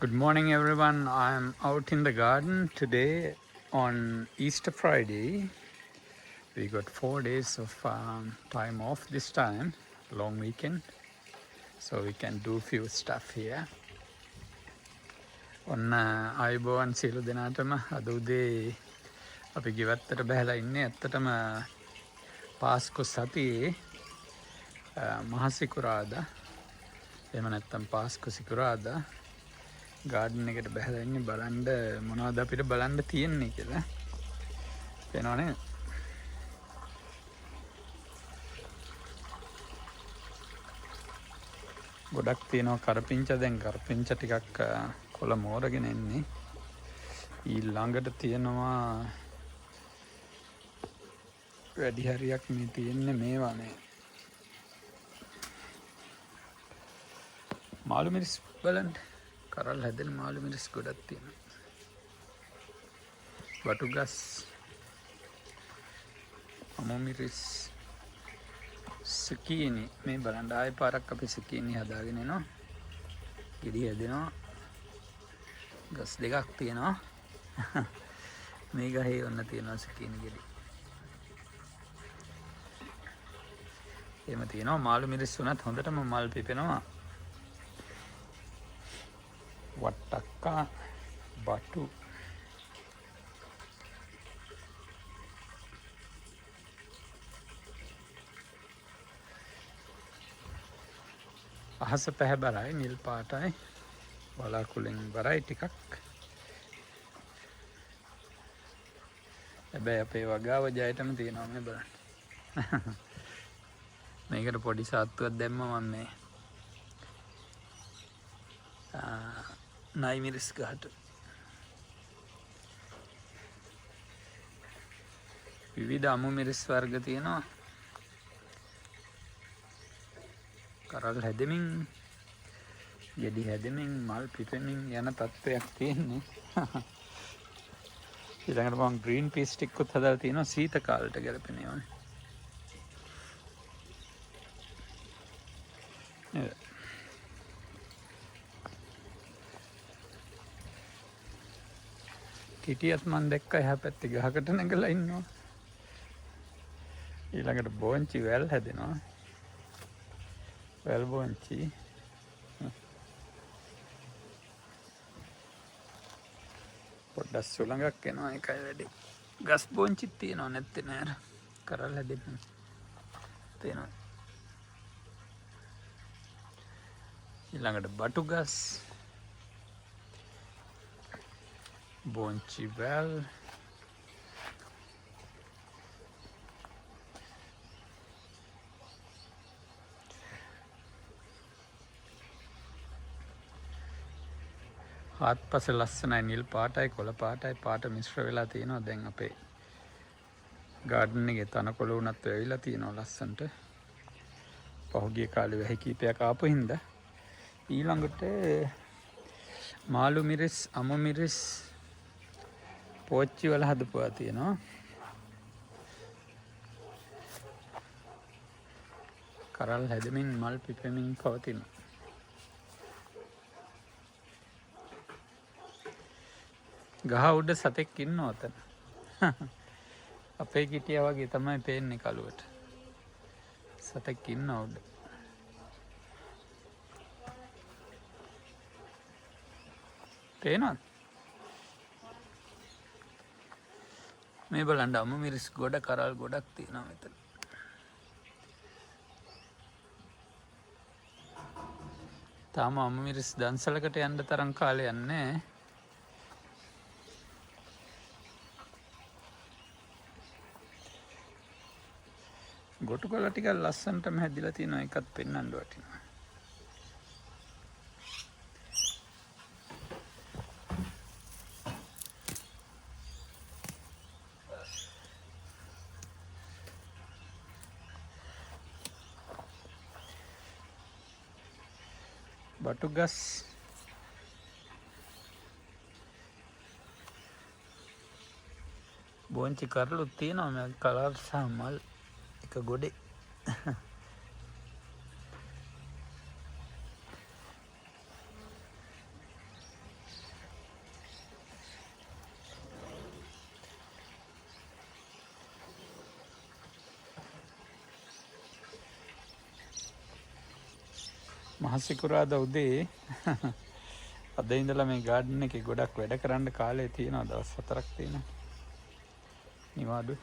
Good morning, everyone. I'm out in the garden today on Easter Friday. We got 4 days of time off this time, long weekend, so we can do few stuff here. ඔන්න ආයුබෝවන් සියලු දෙනාටම. අද උදේ අපි ගෙවත්තට බැහැලා ඉන්නේ. ඇත්තටම පාස්කු සතියේ මහ සිකුරාදා, එහෙම නැත්නම් පාස්කු සිකුරාදා ගාඩන් එකට බැහැලා ඉන්නේ බලන්න මොනවද අපිට බලන්න තියෙන්නේ කියලා. පේනවනේ. ගොඩක් තියෙනවා කරපිංච. දැන් කරපිංච ටිකක් කොළ මෝරගෙන එන්නේ. ඊළඟට තියෙනවා වැඩි හරියක් මේ තියෙන්නේ මේවා මේ මාළු මිරිස් බලන්න. කරල් හැදෙන මාළු මිරිස් ගොඩක් තියෙනවා. වටුගස්, අමු මිරිස්, සුකීනි. මේ බලන්න ආයෙ පාරක් අපි සුකීනි හදාගෙන එනවා. ගෙඩි හැදෙනවා. ගස් දෙකක් තියෙනවා. මේ ගහේ ඔන්න තියෙනවා සුකීනි ගෙඩි. එහෙම තියෙනවා. මාළු මිරිස් වුණත් හොඳටම මල් පිපෙනවා. වට්ටක්කා, බටු, අහස පැහැබරයි, නිල් පාටයි, වලාකුළෙන් බරයි ටිකක්. හැබැයි අපේ වගාව ජයටම තියෙනවා මේ බලන්න. මේකට පොඩි සාත්තුවක් දැම්ම මම මේ නයි මිරිස් ගහට. විවිධ අමු මිරිස් වර්ග තියෙනවා. කරල් හැදෙමින්, ගෙඩි හැදෙමින්, මල් පිපෙමින් යන තත්ත්වයක් තියෙන්නේ. ඊළඟට මම ග්‍රීන් පීස් ටිකකුත් හදලා තියෙනවා සීත කාලෙට ගැලපෙන ඒවානේ. නේද? කිටියත් මං දැක්ක එහා පැත්තේ ගහකට නැගලා ඉන්නවා. ඊළඟට බෝංචි වැල් හැදෙනවා. වැල් බෝංචි. පොඩ්ඩක් සුළඟක් එනවා, ඒකයි වැඩි. ගස් බෝංචිත් තියෙනවා, නැත්තේ නෑ අර. කරල් හැදෙන්න තියෙනවා. ඊළඟට බටු ගස්, බෝංචි වැල්, හාත්පස ලස්සනයි, නිල් පාටයි කොළ පාටයි පාට මිශ්‍ර වෙලා තියෙනවා. දැන් අපේ ගාඩන් එකේ තනකොළ වුණත් වැවිලා තියෙනවා ලස්සනට. පහුගිය කාලේ වැහි කීපයක් ආපු හින්දා. ඊළඟට මාළු මිරිස්, අමු මිරිස් පෝච්චි වල හදපුවා තියෙනවා. කරල් හැදෙමින් මල් පිපෙමින් පවතිනවා. ගහ උඩ සතෙක් ඉන්නවා ඔතන. අපේ කිටියා වගේ තමයි පේන්නේ කළුවට. සතෙක් ඉන්නවා උඩ. පේනවද? මේ බලන්න අමු මිරිස් ගොඩ කරල් ගොඩක් තියෙනවා මෙතන. තාම අමු මිරිස් දන්සලකට යන්න තරම් කාලයක් නෑ. ගොටු කොළ ටිකක් ලස්සනටම හැදිලා තියෙනවා, ඒකත් පෙන්වන්න වටිනවා. බටු ගස්, බෝංචි කරලුත් තියෙනවා. මේ කලර් සහ මල් එක ගොඩේ. මහසිකුරාදා උදේ අද ඉඳලා මේ ගාඩන් එකේ ගොඩක් වැඩ කරන්න කාලය තියෙනවා. දවස් 4ක් තියෙනවා. නිවාඩු.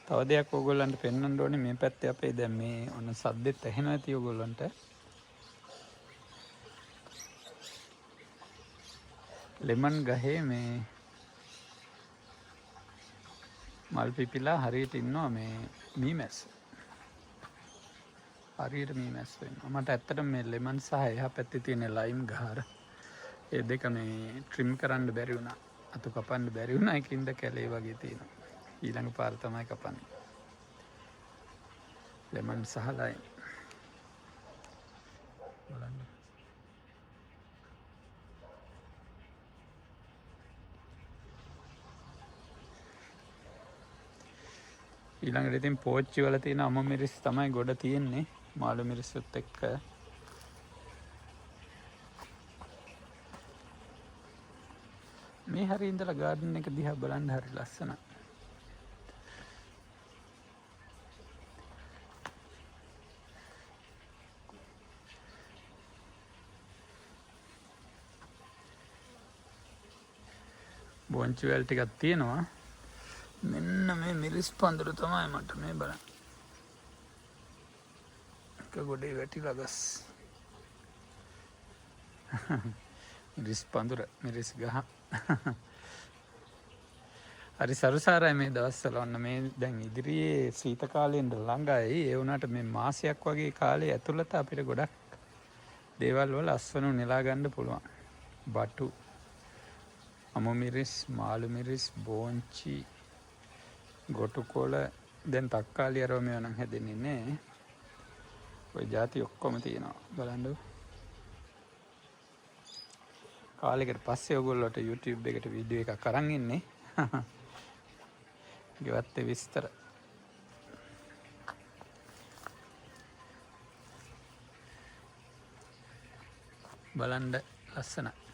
තව දෙයක් ඕගොල්ලන්ට පෙන්වන්න ඕනේ මේ පැත්තේ අපේ දැන් මේ ඔන්න සද්දෙත් ඇහෙනවා ඇති ඕගොල්ලන්ට. ලෙමන් ගහේ මේ මල් පිපිලා හරියට ඉන්නවා මේ මීමැස්ස. හරියට මීමැස්ස ඉන්නවා. මට ඇත්තටම මේ ලෙමන් සහ එහා පැත්තේ තියෙන ලයිම් ගහ අර ඒ දෙක මේ ට්‍රිම් කරන්න බැරි වුණා. අතු කපන්න බැරි වුණා. ඒකින්ද කැලේ වගේ තියෙනවා. ඊළඟ පාර තමයි කපන්නේ. ලෙමන් සහ ලයිම්. බලන්න. ඊළඟට ඉතින් පෝච්චි වල තියෙන අමු මිරිස් තමයි ගොඩ තියෙන්නේ මාළු මිරිසුත් එක්ක. මේ හරිය ඉඳලා ගාඩන් එක දිහා බලන්න හරි ලස්සනයි. බොංචි වැල් ටිකක් තියෙනවා. මෙන්න මේ මිරිස් පඳුර තමයි මට මේ බලන්න. එක ගොඩේ වැටිලා ගස්. මිරිස් පඳුර, මිරිස් ගහ. හරි සරුසාරයි මේ දවස්වල. ඔන්න මේ දැන් ඉදිරියේ සීත කාලෙන් ළඟයි. ඒ වුණාට මේ මාසයක් වගේ කාලේ ඇතුළත අපිට ගොඩක් දේවල් වල අස්වනු නෙලා ගන්න පුළුවන්. බටු, අමු මිරිස්, මාළු මිරිස්, බෝංචි, ගොටු කොළ, දැන් තක්කාලි අරව මේවා නම් හැදෙන්නේ නෑ. ඔය ಜಾති ඔක්කොම තියෙනවා. බලන්න. කාලෙකට පස්සේ ඔයගොල්ලෝට YouTube එකට වීඩියෝ එකක් අරන් ඉන්නේ. ගෙවත්තේ විස්තර. බලන්න ලස්සනයි.